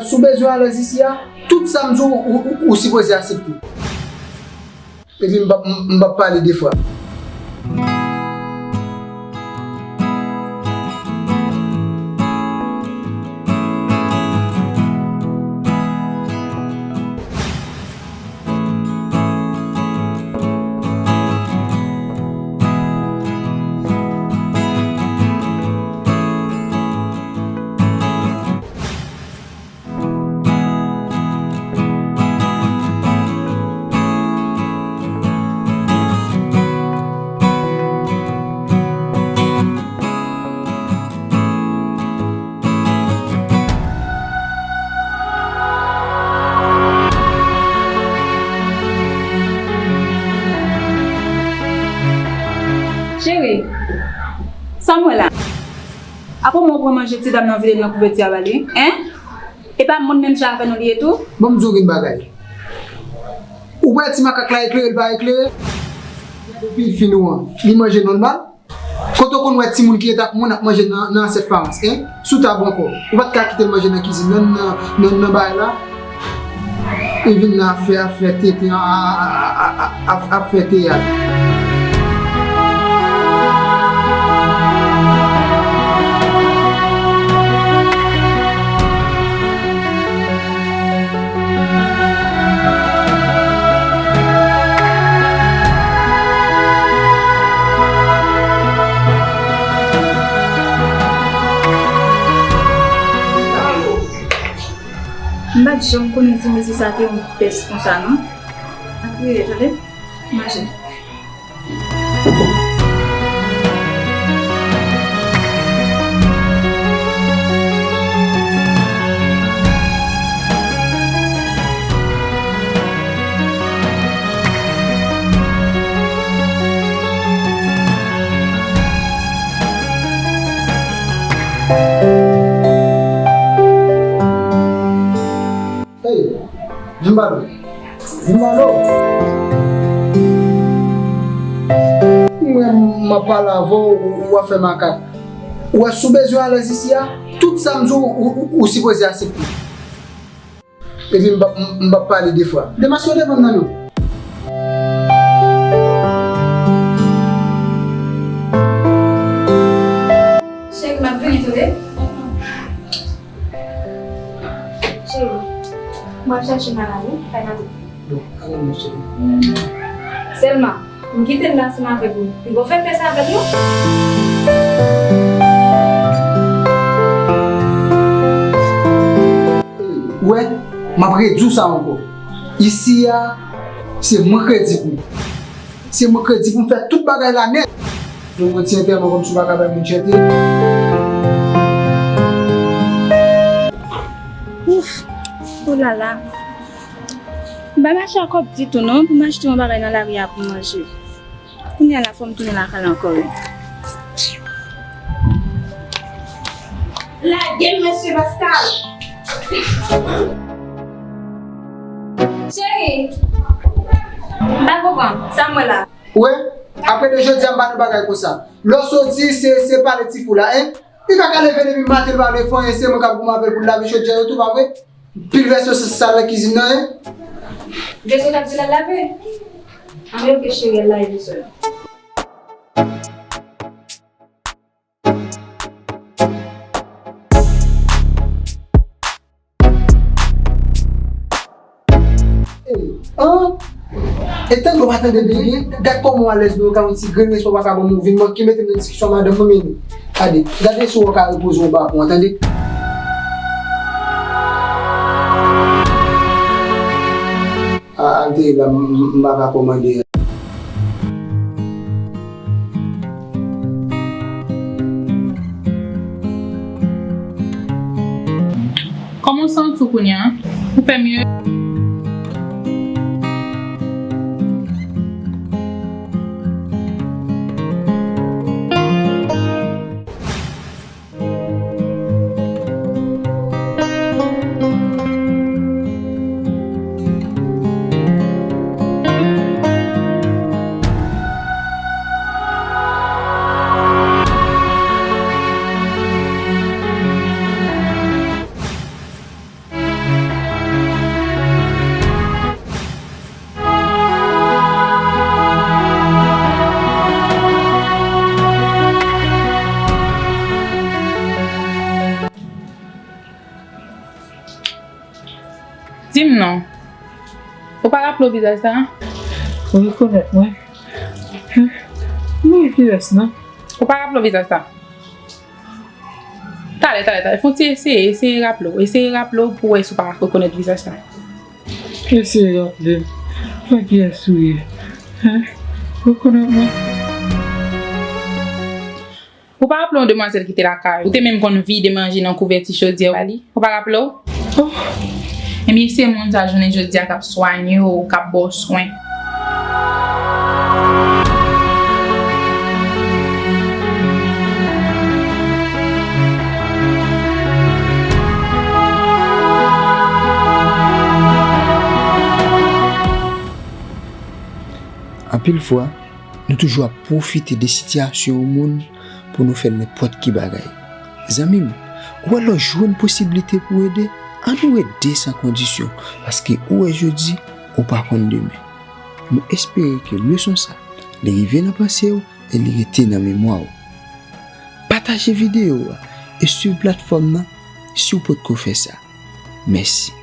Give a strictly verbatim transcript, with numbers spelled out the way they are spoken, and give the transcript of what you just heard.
Si w bezwen alèz isi a, tout sa m di w, ou, ou, ou sipoze aksepte. Epi m p ap, m, m p ap pale de fwa. Cheri, sa m wè la? Apre mwen pran manje ti dam nan vide l nan kouvèti a ba li, en? E pa moun menm jan avè nou li ye tou? Bon, m di w yon bagay. Ou wè ti makak la eklere, l pa eklere? Gade pil fi nou an, li manje nòmal? Kote w konn wè timoun ki rete ak moun ap manje nan, nan asyèt Farans, en? Sou tab ankò. Ou pa t ka kite l manje nan kizin, nan, nan, nan, nan bagay la? Li vin nan afè, afè tenten, a, a, ap fè teyat. M pa t janm konnen ti mesye sa te yon pès konsa, non. Ap rele, tande. Mache. Hey, vin ba nou. Vin ba nou. Mwen, m ap pale avè w, ou, ou ap fè makak. Ou wè, si w bezwen alèz isi a, tout sa m di w, ou, ou, ou sipoze aksepte. Epi m p ap, m, m p ap pale de fwa. Demaske w devan m nan non. Cheri, m ap vini tande. Cheri, mwen ap chache Malalou, kay Malalou. Bon, ale, mon cheri. Sèlman, m kite l la ansanm avèk ou. Li gon fè pès avèk nou? Ou wè, m ap redi w sa ankò. Isi a, se mwen k redi pou. Se mwen k redi pou m fè tout bagay la nèt. Yon ti antèman kòmsi w pa ka bay moun chante. Ouf, oh là là. M pa mache ak kòb ditou non, pou m achte yon bagay nan lari a pou m manje. Kounye a la fò m tounen lakay la ankò wi. Lage m, mesye Pascal. Cheri, m pa konprann sa m wè la. Ou wè, apre de jodi a m pa nan bagay konsa. Lè w soti, se, se pale ti fou la, en? Li pa ka leve depi maten, li pa vle fè anyen, se mwen k ap goumen avè l pou l lave chodyè yo tou, pa vre? Pil vèso sal nan kizin nan, en? Vèso k ap di l al lave? Anben, oke, cheri, al lave vèso yo. An? E tande w pa tande byen, gad kòman w alèz nou, w ka yon ti grenn respè w pa ka ban m, ou vin manke mete m nan diskisyon ak madanm mwen, men gade, gade si w ka repoze w bak ou an, tande. A, al teye la, m, m, m pa ka kòmande. Kòman w santi w kounye a? Ou fè mye? Di m non. Ou pa raple w vizaj sa? Ou rekonèt mwen? Mwen vizaj sa. Ou pa raple w vizaj sa? Talè, talè, talè. Fon ti eseye, eseye raple w. Eseye raple w pou w wè si w pa rekonèt vizaj sa. Eseye raple m. Mwen kiyès ou ye? Hein? Ou rekonèt mwen? Ou pa raple yon demwazèl ki te lakay ou? Ou te menm konn vide manje nan kouvèti chodyè ba li? Ou pa raple w? Oh! Ebyen, se moun sa jounen jodi a k ap swanye w, k ap ba w swen. Anpil fwa, nou toujou ap pwofite de sitiyasyon yon moun pou nou fè l nenpòt ki bagay. Zanmi m, ou wè lè w jwenn posiblite pou w ede, ann ou ede san kondisyon, paske ou wè jodi, ou pa konn demen. Nou espere ke leson sa, li rive nan panse w e li rete nan memwa w. Pataje videyo a e swiv platfòm nan si w potko fè sa. Mèsi.